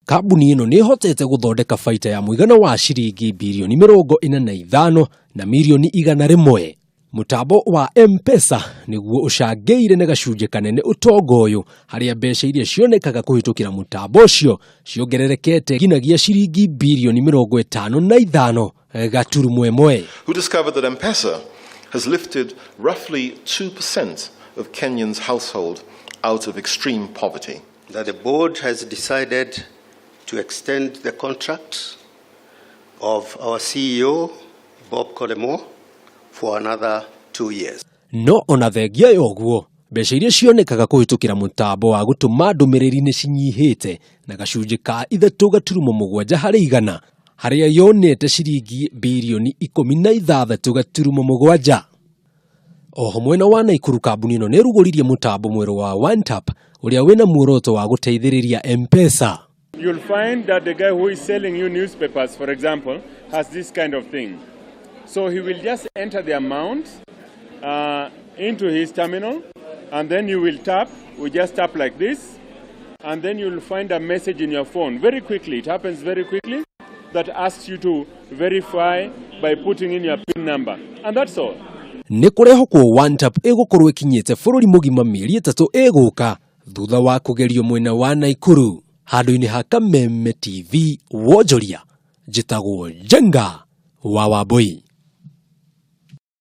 Kambuni ĩno nĩ ĩhotete gũthondeka baita ya mũigana wa ciringi birioni 45 na mirioni 100. Mũtambo wa M-Pesa nĩguo ũcangĩire na gacunjĩ kanene ũtonga ũyũ harĩa mbeca iria cionekaga kũhĩtũkĩra mũtambo ũcio ciongererekete nginyagia ciringi birioni 55.1. Who discovered that M-Pesa has lifted roughly 2% of Kenyans' household out of extreme poverty. That the board has decided to extend the contract of our CEO, Bob Collymore, for another 2 years. No ona thengia ya ũguo, mbeca iria cionekaga kũhĩtũkĩra mũtambo wa gũtũma ndũmĩrĩri nĩ cinyihĩte na gacunjĩ ka 3.7 harĩ igana, harĩa yonete ciringi birioni 16.7. Oho mwena wa Naikuru, kambuni ĩno nĩ ĩrugũririe mũtambo mwerũ wa OneTap ũrĩa wĩna muoroto wa gũteithĩrĩria M-Pesa. You'll find that the guy who is selling you newspapers, for example, has this kind of thing. So he will just enter the amount into his terminal, and then you will tap. We just tap like this, and then you'll find a message in your phone very quickly. It happens very quickly that asks you to verify by putting in your PIN number, and that's all. Nĩ kũrehokwo OneTap ĩgũkorwo ĩkinyĩte bũrũri mũgima mĩeri 3 ĩgũka thutha wa kũgerio mwena wa Naikuru. Handũ-inĩ ha Kameme TV wonjoria, njĩtagwo Njenga wa Wambui.